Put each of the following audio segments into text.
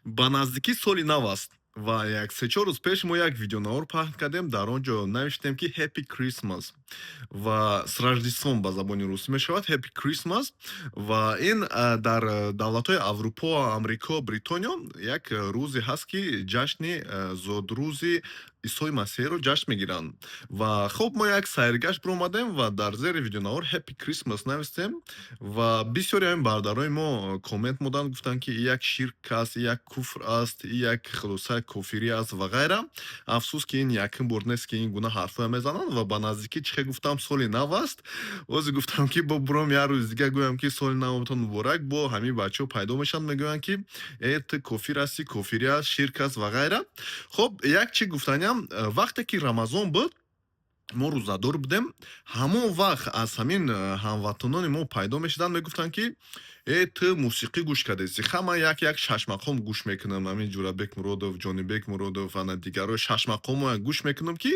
Ба наздикӣ соли нав аст ва як 3-4 рӯз пеш мо як видеонавор паҳн кардем. Дар он ҷо навиштем, ки Happy Christmas ва с Рождеством, ба забони русӣ мешавад Happy Christmas. Ва ин дар давлатҳои Аврупо, Амрико, Бритониё як рӯзе ҳаст, ки ҷашни зодрӯзи Исои Масеҳро ҷашн мегиранд. Ва хуб, мо як сайргашт биромадем ва дар зери видеонавор Happy Christmas навистем ва бисёри ҳамин бародарои мо коммент моданд, гуфтанд, ки як ширк аст, як куфр аст, як хулоса кофирӣ аст ва ғайра. Афсӯс, ки ин якум бор нест, ки ин гуна ҳарфҳоя мезананд. Ва ба наздикӣ, чӣ хел гуфтам, соли нав аст. Бозе гуфтам, ки бо буром як рӯзи дига гӯям, ки соли наватон муборак, бо ҳамин бачаҳо пайдо мешаванд, мегӯянд, ки э, ту кофир ҳастӣ, кофирӣ аст, ширк аст ва ғайра. Хуб, як чӣ гуфтаниам: вақте ки Рамазон буд, мо рӯзадор будем, ҳамон вақт аз ҳамин ҳамватанони мо пайдо мешуданд, мегуфтанд, ки э, ту мусиқӣ гӯш кардеси. Ха, ман як як шашмақом гӯш мекунам, ҳамин Ҷурабек Муродов, Ҷонибек Муродов, ана дигарҳои шашмақомо гӯш мекунам, ки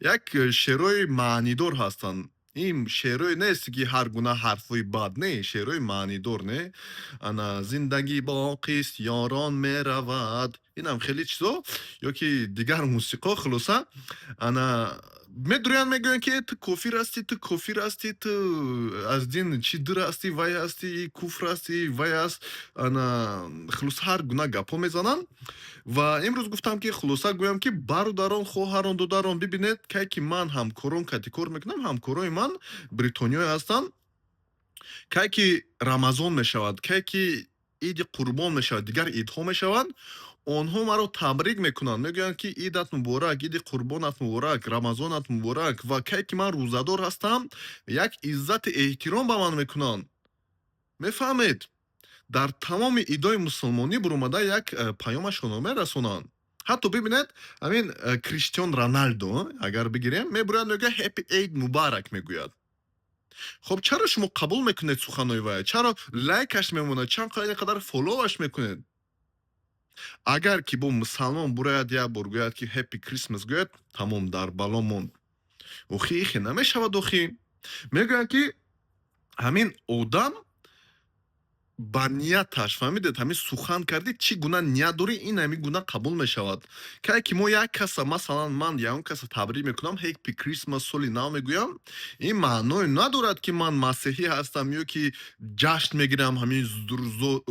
як шеърҳои маънидор ҳастанд. Ин шеърҳое нест, ки ҳар гуна ҳарфҳои бад, не, шеърҳои маънидор, не, ана зиндагӣ боқист, ёрон меравад, инам хеле чизо ё ки дигар мусиқо. Хулоса, ана медурӯянд, мегӯянд, ки ту кофир ҳастӣ, ту кофир ҳастӣ, ту аз дин чӣ дур ҳастӣ, вай ҳастӣ, куфр ҳастӣ, вай аст. Ана хулоса, ҳар гуна гапҳо мезананд. Ва имрӯз гуфтам, ки хулоса гӯям, ки бародарон, хоҳарон, додарон, бибинед, кай ки ман ҳамкорон кати кор мекунам, ҳамкорои ман бритониёе ҳастанд, кай ки Рамазон мешавад, кай ки Иди Қурбон мешавад, дигар идҳо мешаванд, онҳо маро табрик мекунанд, мегӯянд, ки идат муборак, Иди Қурбонат муборак, Рамазонат муборак. Ва кай ки ман рӯзадор ҳастам, як иззати эҳтиром ба ман мекунанд. Мефаҳмед, дар тамоми идои мусулмонӣ буромада як паёмашонро мерасонанд. Ҳатто бибинед, ҳамин Криштиан Роналдо агар бигирем, мебурад, мегӯяд, Happy Eid Mubarak мегӯяд. Хоб, чаро шумо қабул мекунед суханои вая? Чаро лайкаш мемонад? Чанд қадар фолловаш мекунед? Агар ки бо мусалмон бурояд, як бор гӯяд, ки Happy Christmas гӯяд, тамом, дар бало монд. Охи, ихе намешавад. Охи, мегӯянд, ки ҳамин одам ба нияташ, фаҳмидед, ҳамин сухан кардӣ, чӣ гуна ният дорӣ, ин ҳамин гуна қабул мешавад. Кае ки мо як каса, масалан, ман ягон каса табрик мекунам, Happy Christmas, соли нав мегӯям, ин маъное надорад, ки ман масеҳӣ ҳастам ё ки ҷашн мегирам ҳамин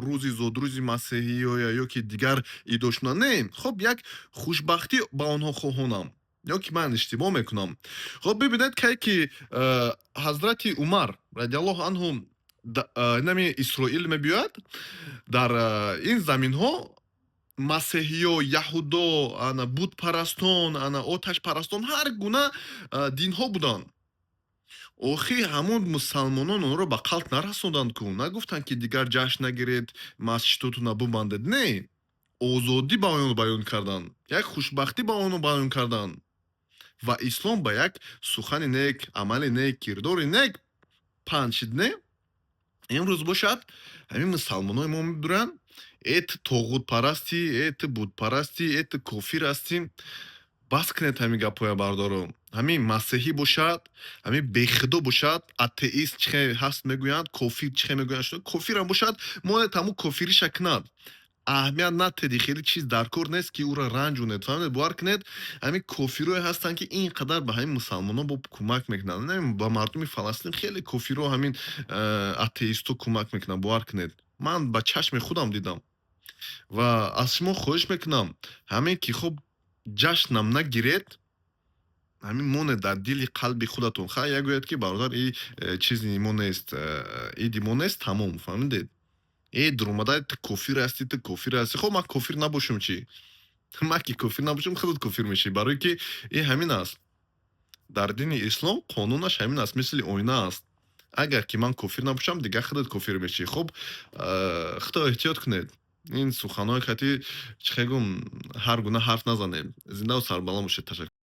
рӯзи зодрӯзи масеҳӣ ё ки дигар идошуна. Не, хоб, як хушбахтӣ ба онҳо хоҳонам ё ки ман иштибоҳ мекунам? Хоб, бибинед, кае ки ҳазрати Умар радиаллоҳу анҳу инами Исроил мебиёяд, дар ин заминҳо масеҳиё, яҳудо, ана бутпарастон, ана оташпарастон, ҳар гуна динҳо буданд. Охи, ҳамон мусалмонон онҳоро ба қатл нарасонданд ку, нагуфтанд, ки дигар ҷашн нагиред, масҷидотона бубандед. Не, озодӣ ба онҳо баён карданд, як хушбахтӣ ба онҳо баён карданд. Ва ислом ба як сухани нек, амали нек, кирдори нек паҳн шид. Не, имрӯз бошад, ҳамин мусалмонои мо мебуранд: э, ту тоғутпарастӣ, э, ту бутпарастӣ, э, ту кофир ҳастӣ. Бас кунед ҳамин гапҳоя, бардоро. Ҳамин масеҳӣ бошад, ҳамин бехудо бошад, атеист чӣ ҳаст мегӯянд, кофир чӣ хе мегӯянд, кофирам бошад, монед, ҳамун кофириша кунад, аҳамият натеди. Хеле чиз дар кор нест, ки ӯро ранҷонед, фаҳмед? Бовар кунед, ҳамин кофирое ҳастанд, ки ин қадар ба ҳамин мусалмонон бо кӯмак мекунанд. Ба мардуми Фаластин хеле кофиро, ҳамин атеистҳо кӯмак мекунанд. Бовар кунед, ман ба чашми худам дидам. Ва аз шумо хоҳиш мекунам, ҳамин ки хуб ҷашнам нагиред, ҳамин монед дар дили қалби худатон. Ха, як гӯяд, ки бародар, и чизи мо нест, иди мо нест, тамом, фаҳмидед? Э, дуромада, ту кофир ҳастӣ, ту кофир ҳастӣ. Хоб, ман кофир набошам чӣ? Ман ки кофир набошам, худат кофир мешавӣ, барое ки ин ҳамин аст. Дар дини ислом қонунаш ҳамин аст, мисли оина аст. Агар ки ман кофир набошам, дигар худат кофир мешавӣ. Хуб, худо эҳтиёт кунед, ин суханҳои хати, чӣ хел гум, ҳар гуна ҳарф назанем. Зиндаву сарбаланд бошед, ташаккур.